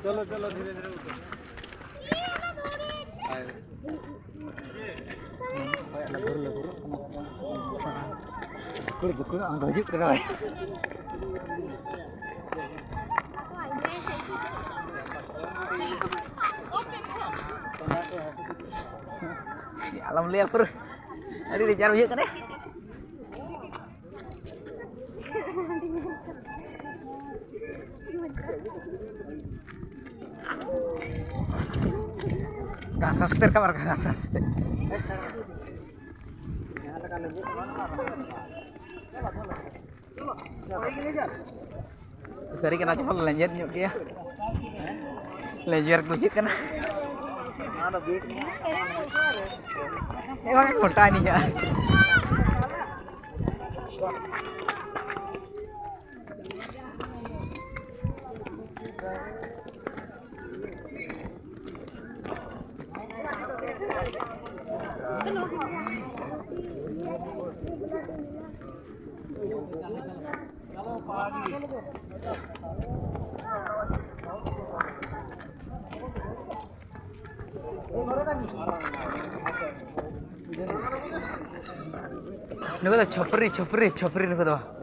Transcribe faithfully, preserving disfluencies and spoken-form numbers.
ᱪᱚᱞᱚ, ᱪᱚᱞᱚ, ᱫᱷᱤᱨᱮ ᱫᱷᱤᱨᱮ ᱩᱴᱷᱟᱹ᱾ ᱞᱟᱹᱜᱩᱨ, ᱞᱟᱹᱜᱩᱨ᱾ ᱫᱩᱠᱩᱲ, ᱫᱩᱠᱩᱲ, ᱟᱢ ᱫᱚ ᱦᱤᱡᱩᱜ ᱠᱟᱱᱟ ᱵᱟᱭ᱾ ᱟᱞᱚᱢ ᱞᱟᱹᱭᱟ, ᱯᱩᱨᱟᱹ ᱟᱹᱰᱤ ᱵᱮᱡᱟᱨ ᱵᱩᱡᱷᱟᱹᱜ ᱠᱟᱱᱟ᱾ ᱜᱷᱟᱥ ᱜᱷᱟᱥ ᱛᱮ ᱨᱟᱠᱟᱵ ᱟᱨ ᱜᱷᱟᱥ ᱜᱷᱟᱥ ᱛᱮ᱾ ᱥᱟᱹᱨᱤ ᱠᱟᱱᱟ, ᱪᱚᱯᱚᱞ ᱞᱮᱸᱡᱮᱫ ᱧᱚᱜ ᱜᱮᱭᱟ᱾ ᱞᱮᱸᱡᱮᱨ ᱠᱚ ᱵᱩᱡᱷᱟᱹᱜ ᱠᱟᱱᱟ᱾ ᱮ ᱵᱟᱝ, ᱢᱚᱴᱟ ᱮᱱᱤᱡᱼᱟ᱾ ᱱᱩᱠᱩ ᱫᱚ ᱪᱷᱚᱯᱨᱤ, ᱪᱷᱚᱯᱨᱤ, ᱪᱷᱚᱯᱨᱤ ᱱᱩᱠᱩ ᱫᱚ᱾